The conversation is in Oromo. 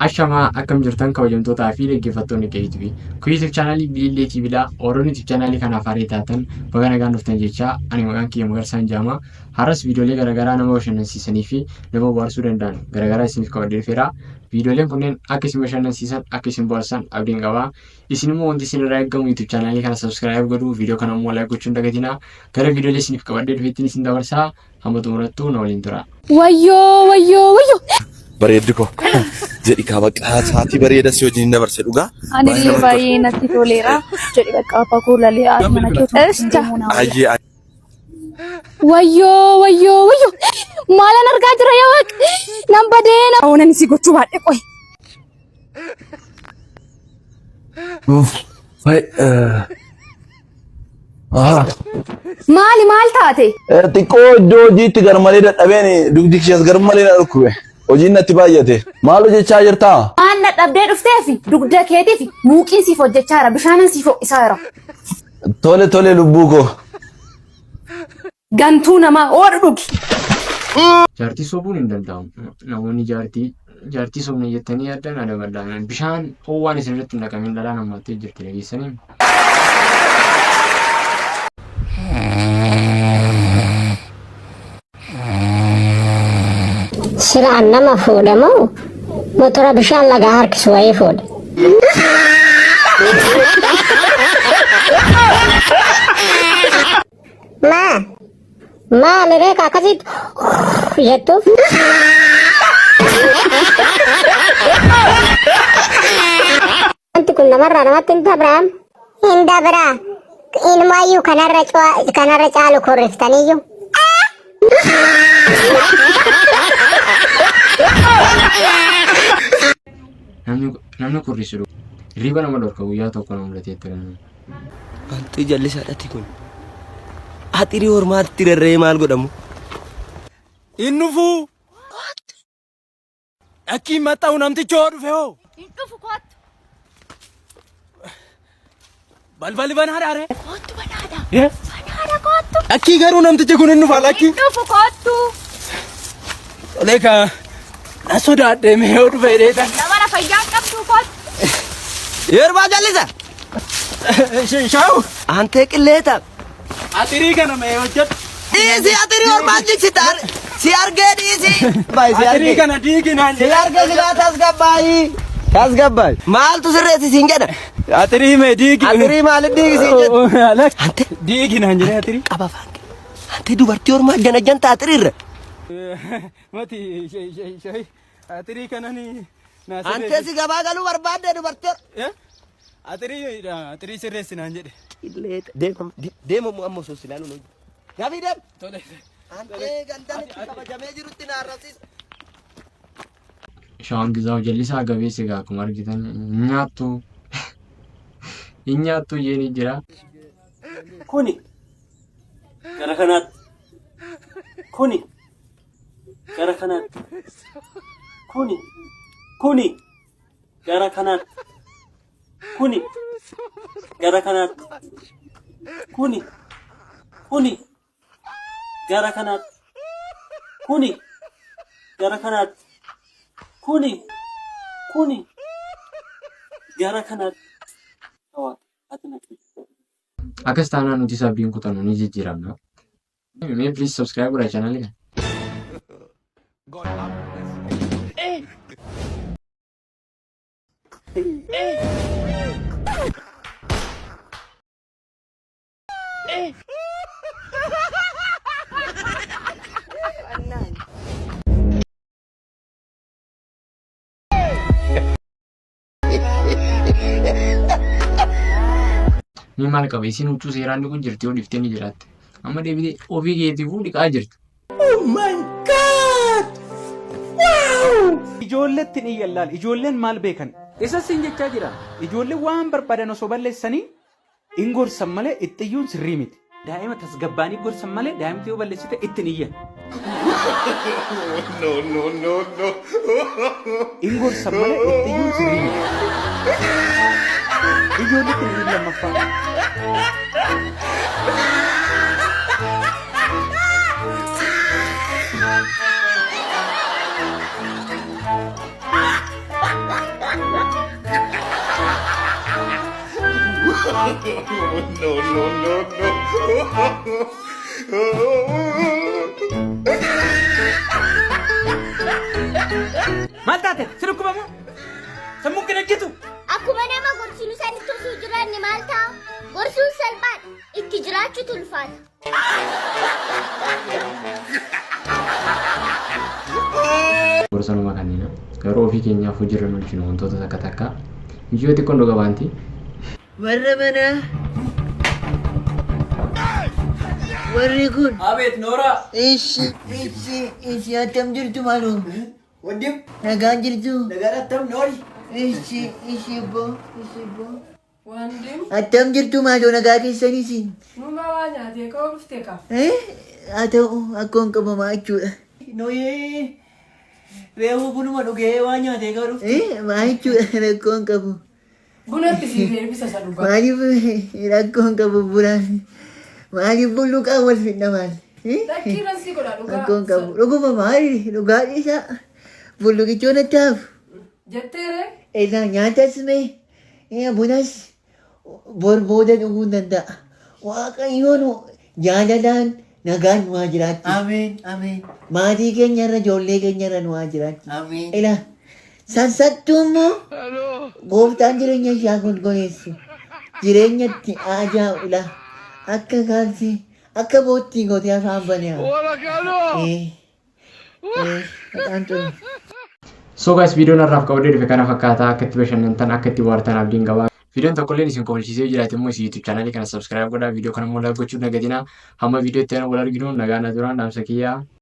Ashamaa akkam jirtan kabajamtootaa fi dhaggeeffattoonni KTV. Kun YouTube chaanaalii Bilillee TV dha. Warroonni YouTube chaanaalii kanaaf haaraa taatan baga nagaan dhuftan jechaa ani maqaan kiyya Magarsaan Jaamaa. Har'as viidiyoolee garaagaraa nama bashannansiisanii fi nama bohaarsuu danda'an garaagaraa isiniif qabadhee dhufeera. Viidiyooleen kunneen akka isin bashannansiisan akka isin bohaarsan abdiin qaba. Isin immoo wanti isin irraa eegamu YouTube chaanaalii kana subscribe godhuu viidiyoo kana immoo like gochuu hin dagatinaa. Gara viidiyoolee isiniif qabadhee dhufeettiin isin dabarsaa. Hamma xumurattuu na waliin turaa. Wayyoo wayyoo wayyoo. Bareeddu koo jedhi kaa bakka sa'aatii bareeda si wajjin dabarse dhugaa. Ani illee baay'ee natti toleera. Jedhi bakka abbaa koo lalee haati mana kee otoo hin deemuu naa wayya. Ayyee Wayyoo wayyoo wayyoo. Maalan argaa jira yaa waaq. Nan badee na. Oonan si gochuu baadhe qoy. Uff. Fay. Ah. Maali maal taate? Xiqqoo iddoo hojiitti garmalee dadhabeen dugdi kiyyaas garmalee na dhukkube. Hojiin natti baay'ate. Maal hojjechaa jirtaa? Waan dadhabdee dhufteefi dugda keetiif muuqiin siif hojjechaa jira bishaanan siif ho'isaa jira. Tole tole lubbuu koo. Gantuu namaa oodhu dhugi. Jaartii sobuun hin danda'amu. Namoonni jaartii jaartii sobna jettanii yaaddan adabadha. Bishaan ho'aan isin irratti hin naqamin dhalaan hammaattee jirti dhageessanii. Sila an nama fuudhe moo motora bishaan lagaa harkisu wayii fuudhe. Maa maali ree ka akkasitti jettuuf? Wanti kun namarraa namatti hin dabraam. Hin dabraa. Inumaayyuu kanarra kanarra caalu korriftaniyyuu. Namni namni kurrisu hirriba nama dhorka guyyaa tokko na mudatee ture. Wanti jallisaadhati kun. Axirii hormaatti rarra'ee maal godhamu? Hin dhufuu. Dhakkii maxxa'u namtichi hoo dhufe hoo? Hin dhufu kottu. Balballi banaadha ree? Kottu banaadha. Eh? Banaadha kottu. Dhakkii garuu namtichi kun hin dhufa lakkii. Hin dhufu kottu. Tolee ka na sodaadhee mee yoo dhufe dheeta. Namana fayyaa hin qabdu kottu. Yerbaa jallisa. Shaawu. Antee qilleeta. Axirii kana mee hojjedhu. Dhiisi axirii ormaa jigsita. Si argee dhiisi. Baay si Axirii argee. kana diigi naan Si jedhe. argee silaa tasgabbaayi. Tasgabbaayi. Maaltu sirreessi siin jedha. Axirii mee diigi. Axirii maaliif diigi siin jedha? Alak. Ante Diigi naan jedhe axirii. qaba afaan kee. Ante dubartii ormaa janajjanta axiriirra. Mati shayi axirii kanani naa Ante sirreessi. si gabaa galuu barbaadde dubartii ormaa. Eh? Axirii axirii sirreessi naan jedhe. Qilleeta. Deemamu deemamu amma osoo silaaluun hojii. Gafii deem. Tole. Antee gandan itti kabajamee jirutti na arrabsiisa. Shawaan Gizaaw jallisaa gabeessi egaa akkuma argitan hin nyaattu hin nyaattu jeeni jira. Kuni gara kanaatti. Kuni gara kanaatti. Kuni kuni gara kanaatti. Kuni gara kanaatti. Kuni kuni gara kanaatti. Kuni gara kanaatti. Kuni kuni gara kanaatti. Ati naqi. Akkas taanaan nuti abdiin kutannu ni jijjiiramna. Mee please subscribe godhaa chaanaalii kana. Ni maal qaba isiin huccuu seeraan dhiqu jirti yoo dhiftee ni jiraatte. Amma deebitee ofii keetiifuu dhiqaa jirti. Ijoolletti hin iyyan laal. Ijoolleen maal beekan? Isa siin jechaa jira. Ijoolleen waan barbaadan osoo balleessanii hin gorsan malee itti iyyuun sirrii miti. Daa'ima tasgabbaanii gorsan malee daa'imti yoo balleessite itti hin iyyan. Hin gorsan malee itti iyyuun sirrii miti. Ijoolletti hin iyyin lammaffaa. Maal taate? Si dhukkubamu? Sammuun kee hojjetu? Akkuma nama gorsinu sanitti osoo jiraanne maal ta'a? Gorsuun salphaadha. Itti jiraachuutu ulfaata. Gorsa nama kannina. Garuu ofii keenyaaf hojiirra nu oolchinu wantoota takka takka. Miyyoo xiqqoon dhuga baanti. Warra manaa. Warri kun. Abeet Nooraa. Ishi, ishi, ishi, attam jirtu maaloo? Wandim Nagaan jirtu? nagaan attam noori. Ishi, ishi boo, ishi boo. Wandim Attam jirtu maaloo nagaa keessaniisi? numa waa nyaatee ka'uu dhufte ka. Eh? Haa ta'u akkoon qabamaa jechuudha. Nuyi reefu bunuma dhugee waa nyaatee gaa dhufte. Eh? Maa jechuudha rakkoon qabu. Bunatti sii deebisa isa dhugaa. Maaliif rakkoon qabu bunaan? Maaliif bulluqaan wal fidna maal? Eh? Lakkiirran sii godha dhugaa. Rakkoon qabu. Dhuguma maali? Dhugaa dhiisaa. Bulluqichoo natti hafu. Jetteere Egaa nyaatas mee bunas bor booda dhuguu hin danda'a. Waaqayyoon jaalalaan nagaan nu haa jiraachisu. Ameen ameen Maatii keenya irra ijoollee keenya irra nu haa jiraachisu. ameen. Ilaa sassattuu immoo gooftaan jireenya ishee haa golgoleessu. Jireenyatti haa jaa'u ilaa akka kaalsii akka boottii gootee afaan banee haa. Eh, eh, maqaan tolu. So guys, viidiyoon har'aaf qabadhee dhufe kana fakkaata. Akka itti bashannantan, akka itti bohaartan abdiin qaba. Viidiyoon tokkolleen isin kofalchiisee jiraate immoo isin YouTube chaanaalii kana subscribe godhaa. Viidiyoo kana immoo like gochuun dagatinaa. Hamma viidiyoo itti aanu wal arginu nagaan na turaan dhaamsa kiyyaa.